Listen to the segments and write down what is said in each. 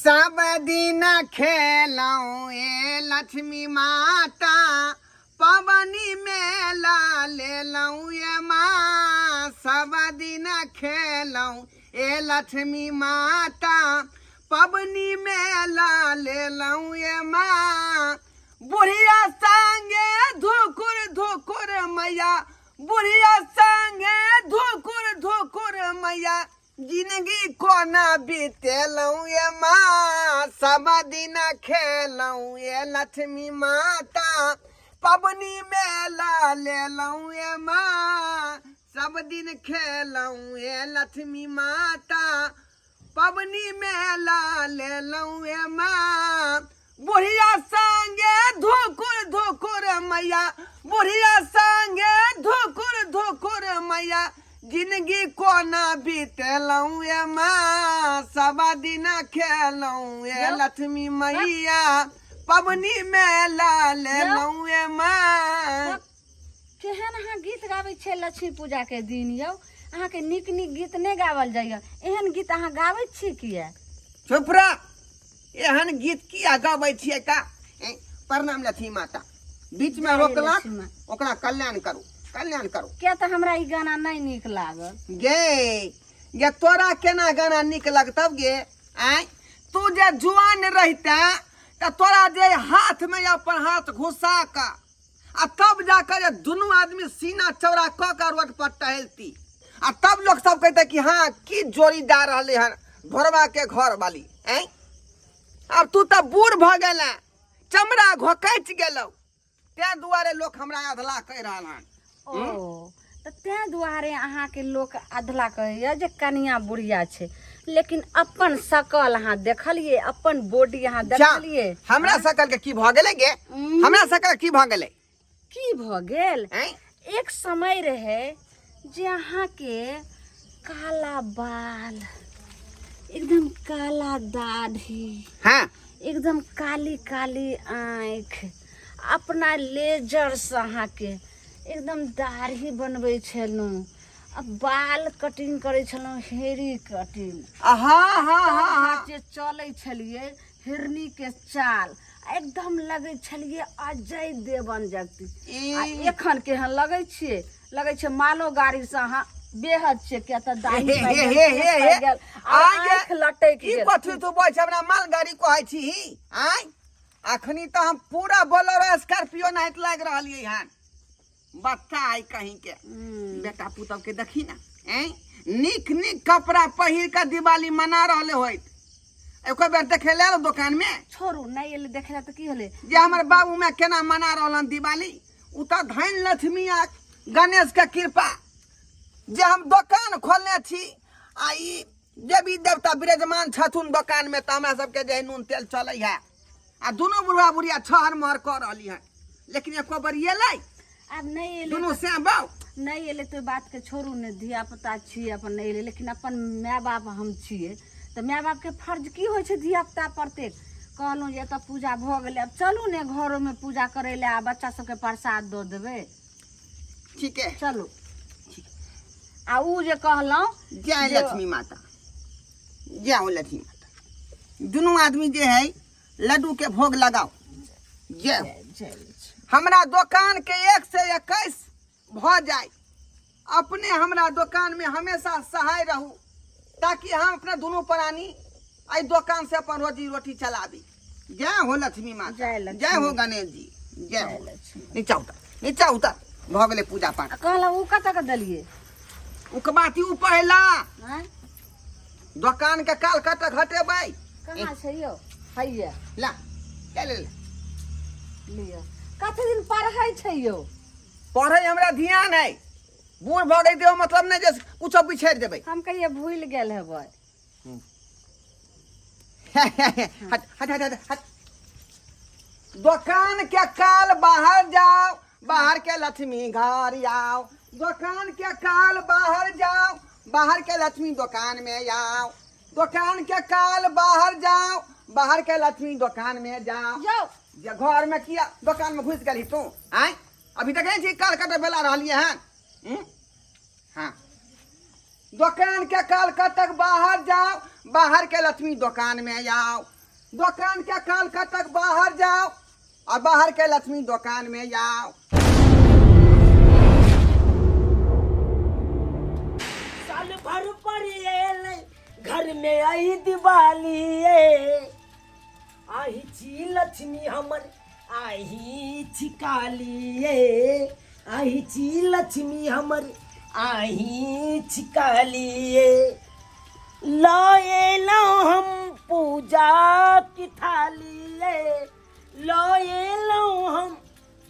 सब दिन खेलौं ए लक्ष्मी माता, पबनी मेला लेलौं ए माँ। सब दिन खेलौं ए लक्ष्मी माता, पबनी मेला लेलौं ए माँ। बुढ़िया संगे धुकुर धुकुर मैया, बुढ़िया संगे धुकुर धुकुर मैया, जिंदगी कोना बीतेलहुँ ये माँ। सब दिन खेलहुँ ये लक्ष्मी माता, पबनी मेला लेलहुँ ये माँ। सब दिन खेलहुँ ये लक्ष्मी माता, पबनी मेला लेलहुँ ये माँ। बुढ़िया संगे धुकुर धुकुर मैया, बुढ़िया संगे धुकुर धुकुर मैया, जिंदगी कोना बीतेलहुँ ये माँ। सब दिन खेलहुँ ये लक्ष्मी मैया, पबनी मेला लेलहुँ ये माँ। केहन अहाँ गीत गाबै छियै लक्ष्मी पूजाके दिन यौ? अहाँके नीक नीक गीत नहि गावल जाइए, एहन गीत अहाँ गाबै छी किया? चुप रह, एहन गीत किया गाबै छियै का? प्रणाम लक्ष्मी माता। बीच में रोकलक ओकरा कल्याण करू, कल्याण करू। किया तऽ हमरा ई गाना नहि नीक लागल। गे गे, तोरा केना गाना नीक लगतौ गे? आँय, तू जे जुआन रहिते तऽ तोरा जे हाथ में अपन हाथ घुसा कऽ आ तब जाकर जे दुनू आदमी सीना चौड़ा कऽ कऽ रोड पर टहलती, आ तब लोग सब कहते कि हाँ की जोड़ी जा रहले हन भोरवा के घर वाली। ऐं, आब तू तऽ बूढ़ भऽ गेला, चमड़ा घोकैच गेलौ, तें दुआरे लोक हमरा अधला कहि रहल हन। ओ तऽ तें दुआरे अहाँके लोक अधला कहैया जे कनिया बुढ़िया छै, लेकिन अपन शकल अहाँ देखलियै? अपन बॉडी अहाँ जा, देखलियै? हमरा सकल के की भऽ गेलै गे? हमरा सकल की भऽ गेलै? की भऽ गेल? ऐं? एक समय रहे जे अहाँके काला बाल, एकदम काला दाढ़ी, एकदम काली काली आँखि, अपना लेजरसँ अहाँके एकदम दाढ़ी बनबै छलहुँ आ बाल कटिंग करै छलहुँ, हेरी कटिंग। हाँ हाँ हाँ अहाँ जे चलै छलियै हिरनीके चाल, एकदम लगै छलियै अजय देवन जगती। आ एखन केहन लगै छियै? लगै छै मालो गाड़ीसँ अहाँ बेहद छियै, किया तऽ दाढ़ी हे, पाकि हे, गेल, हे, केश हे, पाकि हे। गेल, आ आगे आँखि लटकि ई गेल। कथी तू बोल छै? हमरा मालगाड़ी कहै छी? आँय, अखनी तऽ हम पूरा बोलेरो स्कॉर्पियो नाहित लागि रहलियै हन। बच्चा आइ कहीं के बेटा पुतहु के देखी ना, ऐं नीक नीक कपड़ा पहिर के दिवाली मना रहले होइत। एको बेर देखे ले आलो दोकान में? छोड़ू, नहि एलै देखे ला तऽ की होलै? जे हमर बाबू में केना मना रहल हन दिवाली, उ तऽ धन लक्ष्मी आ गणेश के कृपा जे हम दोकान खोलने छी, आ ई देवी देवता विराजमान छथुन दोकान में, तऽ हमरा सबके जे नून तेल चलै है। आ दुनू बुढ़वा बुढ़िया छहर महर कऽ रहली हन, लेकिन एको बेर एलै? आब नहि एलै। दुनू से बाउ नहि एलै तऽ ओहि बातके छोड़ू ने, धिया पुता छियै अपन, नहि एलै, लेकिन अपन माय बाप हम छियै तऽ माय बापके फर्ज की होइ छै धिया पुता प्रत्येक? कहलहुँ जे एतऽ पूजा भऽ गेलै, आब चलू ने घरोमे पूजा करै लए आ बच्चा सबके प्रसाद दऽ देबै। ठीक है, चलू। आ उ जे कहलहुँ जय लक्ष्मी माता, जय हो लक्ष्मी माता। दुनू आदमी जे है लड्डू के भोग लगाओ। जय हो। जय। हमरा दोकान के 1 से 21 भऽ जाय, अपने हमरा दोकान में हमेशा सहाय रहू, ताकि हम अपना दुनू प्राणी एहि दोकान से अपन रोजी रोटी चलाबी। जय हो लक्ष्मी माता, जय लक्ष्मी। जय हो गणेश जी, जय हो। लक्ष्मी। नीचा उतर, नीचा उतर, भऽ गेलै पूजा पाठ। आ कहलहुँ उ कतऽ के देलियै? उकबाती उ पहिला आँय? दोकान के काल कतऽ घटेबै? कहाँ छै यौ? हैया। ला ले ले ले। लिअ। कते दिन पढ़ै छै यौ? पढ़ै हमरा ध्यान है, बूढ़ भऽ गेल मतलब नहि जे कुछो बिछड़ि देबै। हम कहिए भूलि गेल हेबै। हट हट हट हट हट। दोकान के काल बाहर जाओ, बाहर के लक्ष्मी घर आओ। दोकान के काल बाहर जाओ, बाहर के लक्ष्मी दोकान में आओ। दोकान के काल बाहर जाओ, बाहर के लक्ष्मी दोकान में जाओ। जाओ। जे घर में किया दोकान में घुस गेली तू? आय अभी तक नहीं छी काल कटे बेला रहलिए हन। हाँ दोकान के काल कतक बाहर जाओ, बाहर के लक्ष्मी दोकान में आओ। दोकान के काल कतक बाहर जाओ और बाहर के लक्ष्मी दोकान में आओ। साल भर पर एलै घर में आई दिवाली ए। आही छी लक्ष्मी हमर आही छी काली ए। आही छी लक्ष्मी हमर आही छी काली ए। लएलहुँ हम पूजा की थाली ए। लएलहुँ हम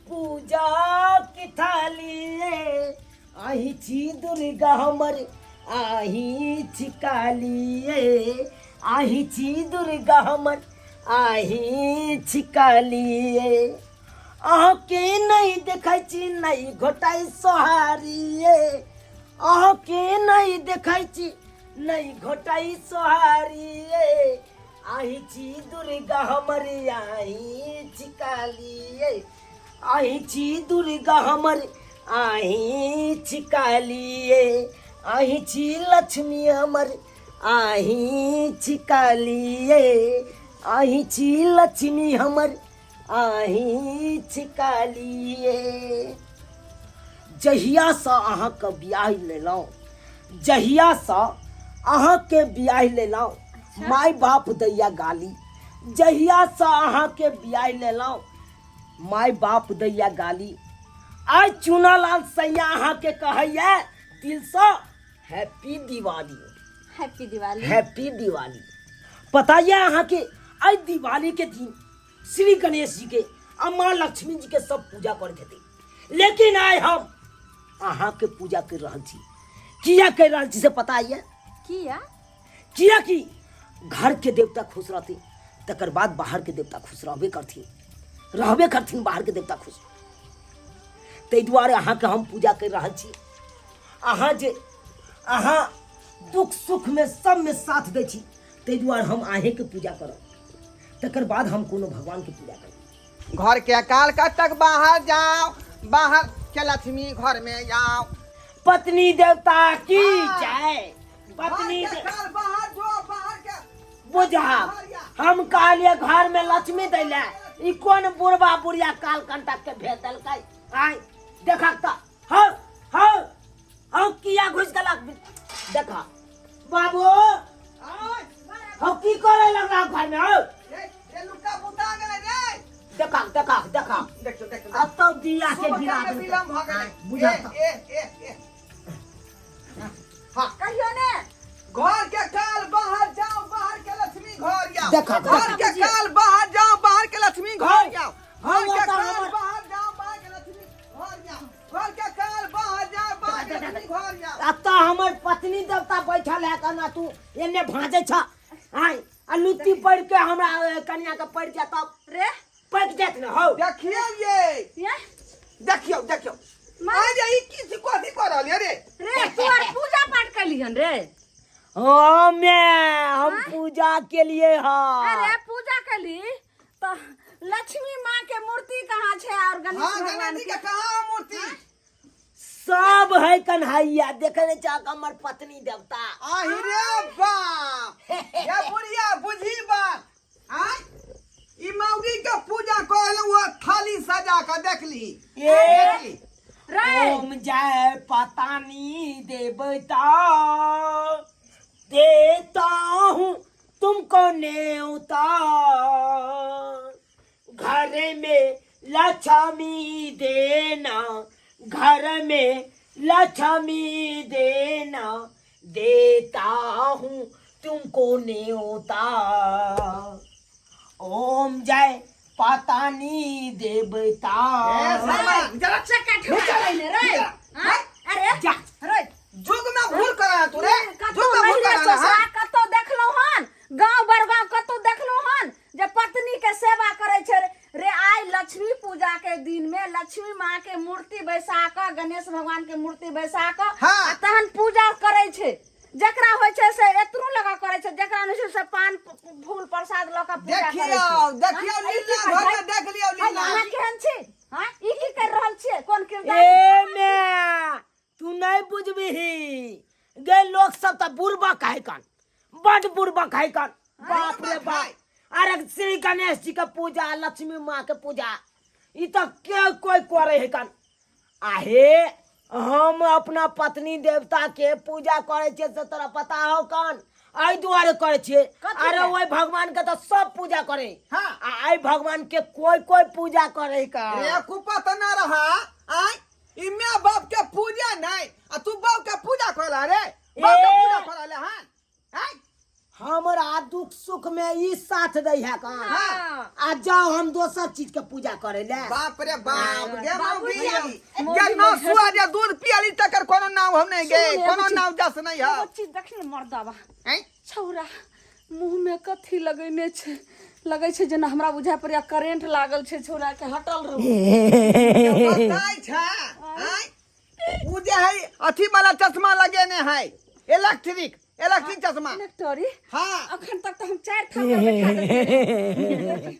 पूजा की थाली ए। आही छी दुर्गा हमर आही छी काली ए। आही छी दुर्गा हमर आही छी काली ए। अहाँके नहि देखै छी नहि घोटाइ सोहारी ए। अहाँके नहि देखै छी नहि घोटाइ सोहारी ए। आही छी दुर्गा हमर आही छी काली ए। आही छी दुर्गा हमर आही छी काली ए। आही छी लक्ष्मी हमर आही छी काली ए। आही छी लक्ष्मी हमर आही छी काली ए। जहियासँ अहाँके बियाह लेलहुँ, जहियासँ अहाँके बियाह लेलहुँ माय बाप दैया गाली। जहियासँ अहाँके बियाह लेलहुँ माय बाप दैया गाली। आइ चूनालाल सैया अहाँके कहैया दिलसँ happy Diwali. Happy Diwali. Happy Diwali. पता यऽ अहाँके आइ दिवाली के दिन श्री गणेश जी के आ माँ लक्ष्मी जी के सब पूजा करैत हेतै, लेकिन आइ हम अहाँके पूजा कर रहल छी। किया कर रहल छी से पता यऽ? किया? किया कि घर के देवता खुश रहते तकर बाद बाहर के देवता खुश रहबे करथिन, रहबे करथिन बाहर के देवता खुश। ताहि दुआरे अहाँके हम पूजा कर रहल छी। अहाँ जे अहाँ दुख सुख में सब में साथ दै छी, ताहि दुआरे हम अहेंके पूजा करब, तकर बाद हम कोनो भगवान के पूजा करब। घर के काल कतक बाहर जाओ, बाहर के लक्ष्मी घर में जाओ। पत्नी देवता की जय। पत्नी घर के काल बाहर जो, बाहर के बुझा हम कहलिए घर में लक्ष्मी दैले, ई कोन बुढ़बा बुढ़िया काल कंटक के भेज देलकै? आय देखक त हौ हौ हौ किया घुस गेलक? देखा बाबू हौ की करे लगला घर में? हौ देखा देखा देखा देखो देखो अब तो दिया के गिरा सुबह देलकै। विलम्ब भ गेलै। बुझा ए, ए, ए, ए। हाँ। कहियो ने घर के काल बाहर जाओ, बाहर के लक्ष्मी घर जाओ। देखा, घर के काल बाहर जाओ, बाहर के लक्ष्मी घर जाओ। हाँ, घर के हाँ, काल हमर- बाहर जाओ, बाहर के लक्ष्मी घर जाओ। घर के काल बाहर जाओ, बाहर के लक्ष्मी घर जाओ। अब तो हमर पत्नी देवता बैठल है कना तू एने भाजे छ। आय आ लुत्ती पड़ के हमरा कनिया के पड़ जात तब रे पक जात न हौ। देखियो ये। ये देखियो देखियो। आज ई की छी कथी कर रहल रे? रे तू आर पूजा पाठ कैलिहन रे? हाँ मैं हम पूजा के लिए हाँ। अरे पूजा कैली तो लक्ष्मी माँ के मूर्ति कहाँ छे और गणेश हाँ, भगवान गणेश जी के? के कहाँ मूर्ति? सब है कन्हैया, देखे नहीं चाह हमर पत्नी देवता। आहि रे बाप, ये बुढ़िया बुझी बात। आय ई मौगी के पूजा कहलहुँ वो थाली सजा के देख ली। ए देख ली। रे ओम जय पतानी देवता देता हूँ तुमको न्योता, घर में लक्ष्मी देना, घर में लक्ष्मी देना, देता हूँ तुमको न्योता। ओम जय पतानी देवता। ए सामान, जरा चक्का ठुका लैने रे। हाँ? अरे जा। रे जुग में भूल करा तू रे, कतौ जुग में भूल नहि रे करा ससुरा, हाँ? कतौ देखलहुँ हन गांव बड़गांव कतौ देखलहुँ हन जे पत्नी के सेवा करै छै रे। रे आइ लक्ष्मी पूजा के दिन में लक्ष्मी माँ के मूर्ति बैसा कऽ, गणेश भगवान के मूर्ति बैसा कऽ हाँ। आ तहन पूजा करै छै। जकरा होइ छै से एतनो लगा करै छै, जकरा नहि छै से पान फूल प्रसाद लऽ कऽ पूजा करै छै। देखियौ, देखियौ, हाँ? ई की लीला करै घर छै? में देख लियौ, हाँ, लीला। अहाँ केहन छी? हाँ? ई की कर रहल छियै? कोन किरदार? ए मैं तू नहीं बुझबिही, गे लोक सब तऽ बुड़बक है कन, बड बुड़बक है कन। बाप रे बाप। अरे श्री गणेश जी के पूजा, लक्ष्मी माँ के पूजा, ई तऽ के कोई करे है कन। आहे हम अपना पत्नी देवता के पूजा करे छियै से तोरा पता हो कन? एहि दुआरे करे छियै। कथी अरे लए? ओहि भगवान के तऽ सब पूजा करे। हाँ। आ एहि भगवान के कोई कोई पूजा करे का। रे कुपा त ना रहा आय, ई my बाप के पूजा नहीं आ तू बाप के पूजा करला रे, बाप के ए। पूजा करला हां आय। हमरा दुख सुख में ई साथ दै है कन। हाँ। आ जाओ हम दोसर चीज के पूजा करे ले। बाप रे बाप, गे बाबूजी, मौगी मौगी गे नौ सुआ जे दूध पियली तकर कोनो नाम हम नहीं गे, सुनू ने, कोनो एगो नाम जस नहीं है। एगो चीज देखी ने मर्दाबा। हैं? छौरा मुँह में कथी लगेने छै, लगै छै जेना हमरा बुझाय पड़ैया करेंट लागल छै छौरा के, हटल रहू। बताइ छै आँय? उ जे है अथी वाला चश्मा लगेने है, इलेक्ट्रिक इलेक्ट्रिक चश्मा। इलेक्ट्रिक? हाँ। अखन तक तऽ हम 4 थापर देखा देलियै।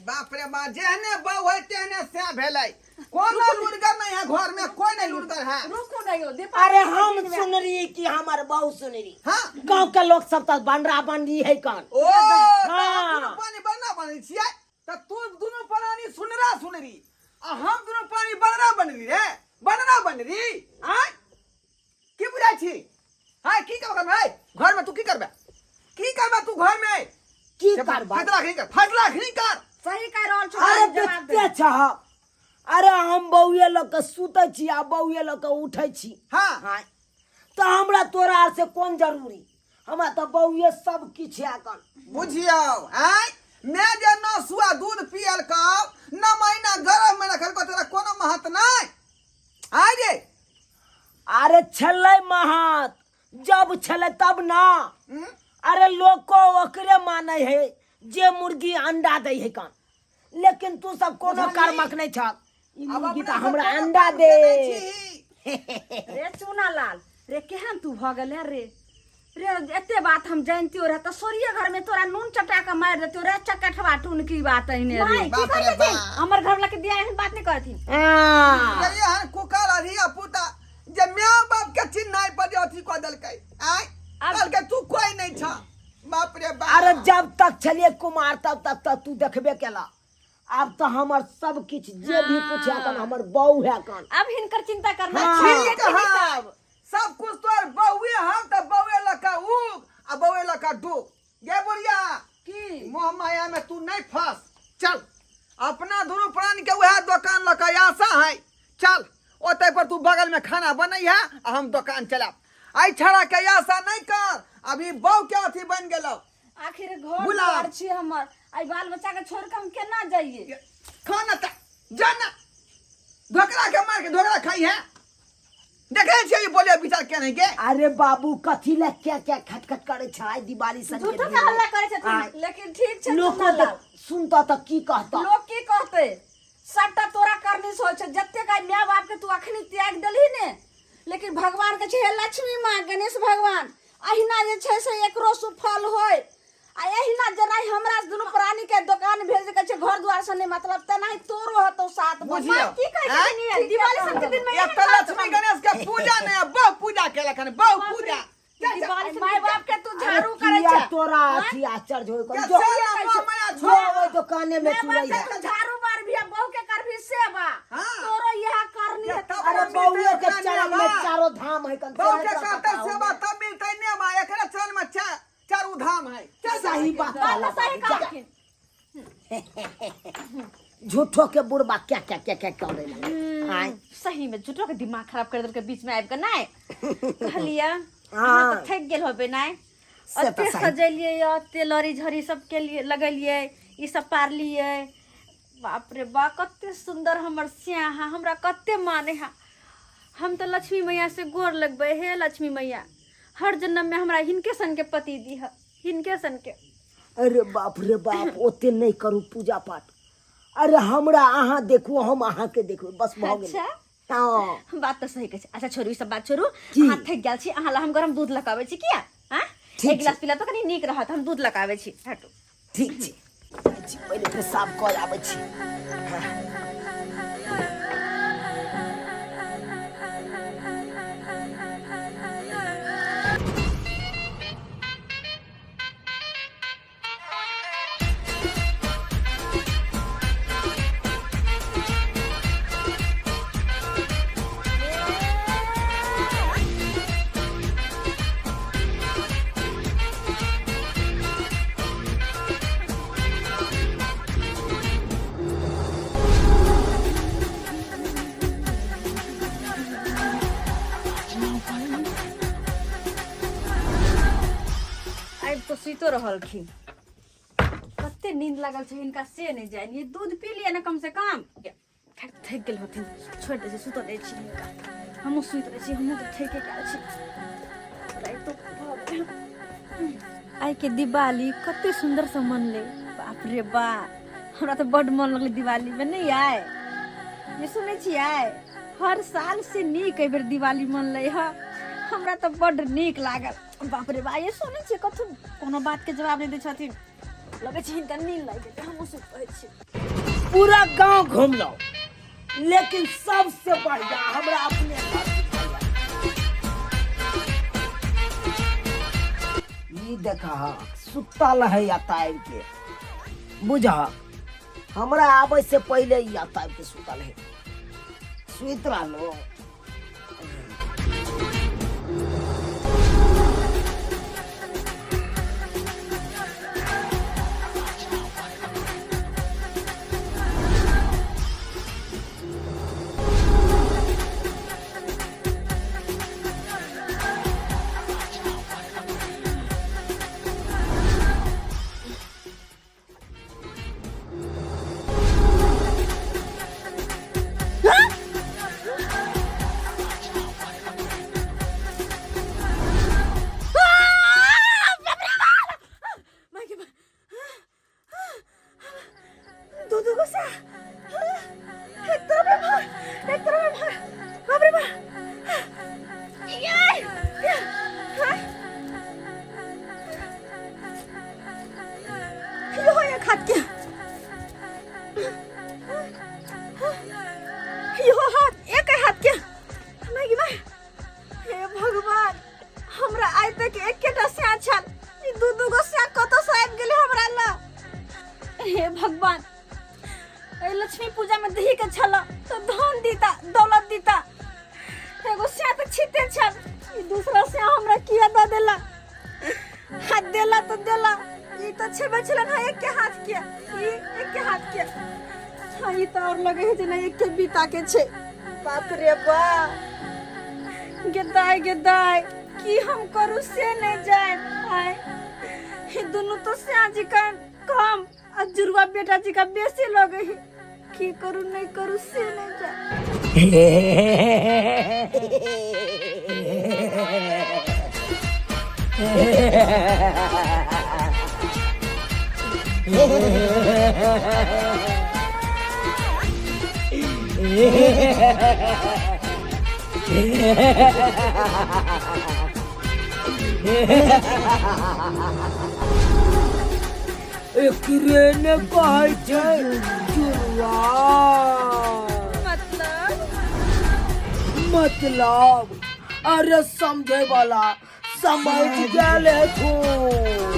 बाप रे बाप, जेहने बहू है तेहने से भेलै। कोनो लुड़गर नहीं है घर में, कोई नहीं लुड़गर है। रुकू नहीं हो दीपा। अरे हम सुनरी कि हमर बहू सुनरी? हाँ। गांव के लोग सब तऽ बनरा बनरी है कन। ओ तऽ हाँ। दुनू पानी बनरा बनरी छियै तऽ तू दुनू प्राणी सुनरा सुनरी आ हम दुनू प्राणी बनरा बनरी रे, बनरा बनरी। आँय की बुझाइ छी? हाँ की करबै घर में? घर में तू की करबै, की करबै तू घर में? की करबै? फैसला खी कर, फैसला खी कर। सही कह रहल छौ। अरे जवाब दे। देखते छह, अरे हम बौए लऽ के सुतै छी आ बौए लऽ के उठै छी। हाँ। हाँ तऽ हमरा तोरा आर से कोन जरूरी, हमरा तऽ बौए सब किछु है कन। बुझियौ आँय, मैं जे 9 सुआ दूध पियल कौ, 9 महीना गर्भ में रखल कौ, तोरा कोनो महत्व नहीं आय रे? अरे छलै महत जब छलै तब ना। हम्म? अरे लोग को ओकरे मानै है जे मुर्गी अंडा दै है कन, लेकिन तू सब कोनो बुझलही? कर्मक नहीं छक। ई अब मुर्गी अपना तऽ सब हमरा कोनो अंडा काम दे। के नहीं छी। रे चूना लाल रे, केहन तू भऽ गेले रे? रे एते बात हम जानतियो रहे तऽ सोरिये घर में तोरा नून चटा के मारि देतियो रे चकठवा टुनकी बात अहिने रे। माय, की बाप कहै रे छथिन? बाप। हमर घर वाला के दिया एहन बात नहीं करथिन। हाँ। ये एहन कुकर अधिया पुता जे my बाप के चिन्हाई पर जे अथी कऽ देलकै आँय, कहलकै तू कोई नहीं छ। बाप रे बाप। अरे जब तक छलिए कुमार तब तक तऽ तू देखबे केला, आब तऽ हमर सब किछु जे भी कुछ है कन हमर बहू है कन। अब हिनकर चिंता करना हाँ। छोड़ ठीक है, सब कुछ तोर बहुए, हम तऽ बहुए लऽ उग आ बहुए लऽ डूब। गे बुढ़िया की मोह माया में तू नहीं फंस, चल अपना दुनू प्राणी के वएह दोकान लऽ के आशा है, चल ओतै पर तू बगल में खाना बनै है आ हम दोकान चलाब। एहि छड़ा के आशा नहीं कर, अभी बहु के अथी बन गेलौ। आखिर घर बुला। दुआर छी हमर, आई बाल बच्चा के छोड़ के हम केना जाइए? खाना त जाना धोकरा के मार के धोकरा खाई है, देखे छियै ई बोले विचार केने के। अरे बाबू कथी ले क्या क्या खटखट करे छै दिवाली सन के झूठो के दिन में। हल्ला करे छथिन। आय। लेकिन ठीक छै लोको चुन्ना लाल। तऽ सुनता तऽ की कहता? लोग की कहते, सबटा तोरा करनी से होइ छै। जतेक आइ my बाप के तू अखनी त्याग देलही ने, लेकिन भगवान के छै हे लक्ष्मी माँ गणेश भगवान, अहिना जे छै से एकरो सुफल होय। आ एहिना जेना हमरा दुनू प्राणी के दोकान भेज के छै घर द्वार से नहीं मतलब, तेनाही तोरो हतो साथ में। बुझियौ। माँ, की कहै आँय? छथिन ई? दिवाली सब के दिन में एक एहन तऽ बात लक्ष्मी गणेश के पूजा नहीं बहु पूजा केलक हन, बहु पूजा। माय बाप के तू झाड़ू अरे करै किया छै तोरा अथी आश्चर्य होय के जो साला मोह माया जो छोड़। ओहि दुकाने में माय चुरै बाप के है। तू झाड़ू मार भी बहू के करभी सेवा। हाँ। तोरो यह करनी ये है। तब अरे मिलतै बहुए के ओकरा चरण में नेवा। चारो धाम है कन। बहु के तोरा करतै पता हो सेवा गया। तब मिलतै नेवा, एकरा चरण में चारू धाम है। चल सही बात बात कहला तऽ सही बाबू, जा। कहलखिन। झूठो के बुढ़बा क्या क्या क्या क्या करे लगे। आय। सही में झूठो के दिमाग खराब कर देलकै बीच में आबि के नहि कहलियै। हाँ। अहाँ तऽ थकि गेल होबै नहि? से तऽ ओते सही। सजेलियै ओते लड़ी झड़ी सब के लिए लगेलियै, ई सब पारलियै। बाप रे बा, कते सुंदर हमर स्याहा, हमरा कते माने हा। हम तऽ लक्ष्मी मैया से गोर लगबै, हे लक्ष्मी मैया हर जन्म में हमरा हिनके सन के पति दीह, हिनके सन के। अरे बाप रे बाप, ओते नहीं करू पूजा पाठ। अरे हमरा अहाँ देखू, हम अहाँ के देखू, बस भऽ गेल। अच्छा। हाँ। बात तऽ सही कहै छै। अच्छा छोड़ू ई सब बात छोड़ू, की? अहाँ थकि गेल छी, अहाँ ला हम गरम दूध लऽ कऽ आबै छी। किया आँ? ठीक एक गिलास छै। पीला तऽ कनि नीक रहत, हम दूध लऽ कऽ आबै छी। हटू। ठीक छै, जाइ छी पहिले पेशाब कऽ आबै छी। हाँ। सुतितो रहलखिन। कते नींद लागल छै हिनका से नहि जानि। ये दूध पी लिअ ने कम से कम। थकि गेल होथिन, छोड़ि दै छी, सुतऽ दै छी हिनका। हमहूँ सुति रहै छी, हमहूँ तऽ थकिए गेल छी। रातिो भऽ गेल। आइके दिवाली कते सुन्दरसँ मनलै, बाप रे बा, हमरा तऽ बड्ड मन लगलै दिवालीमे। नहि आइ ये सुनै छियै, हर साल से नीक एहिबेर दिवाली मनलै हँ, हमरा तऽ बड्ड नीक लागल। बाप रे बा, ये सुनै छियै, कथु कोनो बातके जवाब नहि दै छथिन, लगै छै हिनका नींद लागि गेलै। हमहूँ सुति रहै छी। पूरा गांव घूमलहुँ, लेकिन सबसे बढ़िया हमरा अपने घर बुझाइया। ई देखा, सुतल है एतऽ आबि के, बुझ, हमरा आबै से पहिले ई एतऽ आबि के सुतल है, सुति रहलो। दू दू गो सा एक तरफ में मार, एक तरफ में मार, बाप रे बाप। ये यो एक हाथ के, यो हाथ, एक हाथ के माय माय। हे भगवान, हमरा आइ तक एकेटा स्या छल, ई दू दू गो स्या कतऽ से आबि गेलै हमरा लग? हे भगवान, एहि लक्ष्मी पूजा में दही के छल तो धन दीता, दौलत दीता। एगो स्या तऽ छिते छल, ई दूसरा स्या हमरा किया दऽ देला? हाथ देला तो देला, ई तऽ छेबे छलन है एक के हाथ के, ई एक के हाथ के। हाँ, ई तऽ और लगे है जेना एक के बीता के छै। बाप रे बा, गेदाय गेदाय, की हम करू से नहीं जाए। आय ई दुनू तो स्या जी का कम आ जुड़वा बेटा जी का बेसी लगे है। की करू नहीं करू से नहीं जाए। एकरे ने कहै छै चुड़वा। मतलब? मतलब अरे समझे वाला समझ गेल हेथुन।